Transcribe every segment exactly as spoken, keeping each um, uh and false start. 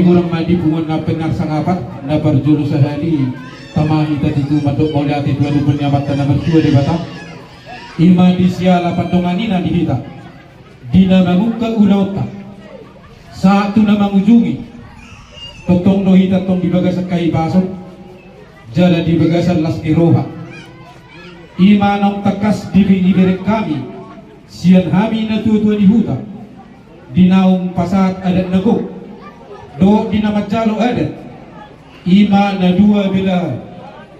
Hurang ma di punguan na pinarsangapan, na parjolo sahali tama hita tutu mandok mauliate tu adopan ni Amanta na martua Debata. I ma di siala pandonganina di hita, di na mangungkap ulaonta sahat tu na mangujungi. Tongtong do hita tong di bagasan hahipason jala di bagasan las ni roha. I ma naung tangkas dibereng hami sian hami natuatua ni huta, di naung pasahat adat na gok dohot di na manjalo adat. I ma na dua belah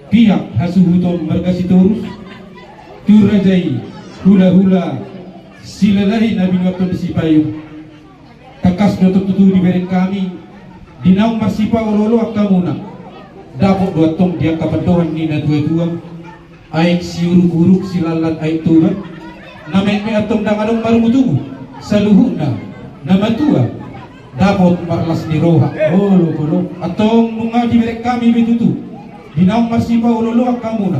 pihak hasuhuton marga Sitorus, tu raja i hulahula Silalahi na binuathon ni Sipayung. Tangkas do tutu dibereng hami di naung marsipaolooloan hamuna. Dapot do antong di angka pandohan ni natuatua, aek Siurukuruk, silallan Aek Toba. Na metmet antong ndang adong marungutungut, saluhutna na matua dapot marlas ni roha. Olo, olo. Antong nunga dibereng hami be tutu di naung marsipaolooloan hamuna.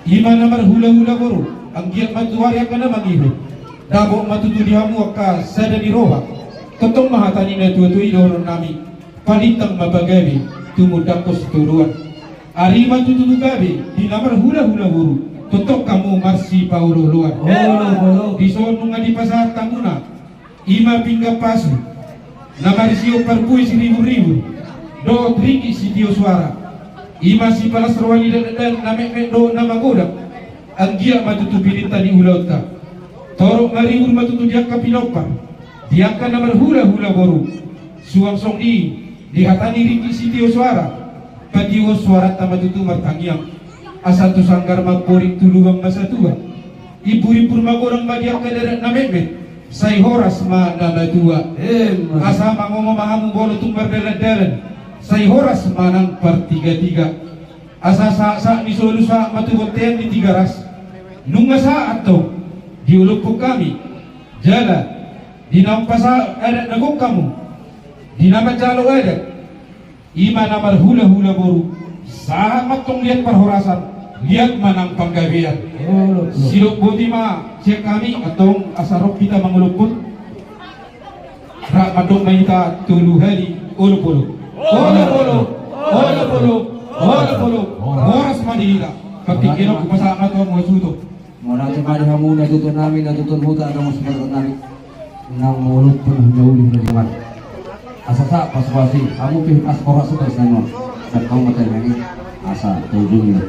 I ma na marhulahula boru, anggiat ma tuari angka na mangihut. Dapot ma tutu di hamu angka sada ni roha. Tongtong ma hata ni natuatua i dohonon nami: Palintang ma pagabe, tumundalhon sitoruan. Ari ma tutu gabe di na marhulahula boru, tongtong hamu marsipaolooloan. Olo, olo. Dison nunga dipasahat hamuna i ma pinggan pasu na marisihon parpuis ribur-ribur dohot ringgit sitio suara. I ma sipalas roha ni dakdanak na metmet dohot na magodang. Anggiat ma tutu pinta ni ulaonta. Torop maribur ma tutu di angka pinompar, di angka na marhulahula boru. Suang songon i di hata ni ringgit sitio suara, patiuhon suaranta ma tutu martangiang. Asa tu sanggar ma amporik, tu lubang ma satua. Imbur-imbur magodang ma di angka dakdanak na metmet, sai horas ma na matua. Emma. Asa mangongo ma hamu molo tung mardalan-dalan, sai horas ma nang partigatiga. Asa sahat-sahat ni solu sahat ma tu bontean ni Tigaras. Nunga sahat antong diolophon hami jala di naung pasahat adat na gok hamu, di na manjalo adat. I ma na marhulahula boru, sahat ma antong liat parhorasan, liat ma nang panggabean. Olo, olo. Sidok boti ma sian hami antong asa ro hita mangolophon. Rap mandok ma hita tolu hali: Olop, olop. Olop, olop. Olop, olop. Olop, olop. Horas ma di hita. Partingkian on hupasahat ma tu hamu hasuhuton. Mauliate ma di hamu natuatua nami, natuatua ni huta, na mangolop nami. Naung mangolophon na uli na jumat. Asa sahat pasupasu i, hamu pe asa horas ma sian on. Sahat hamu ma tangiang i, asa taujungi ma.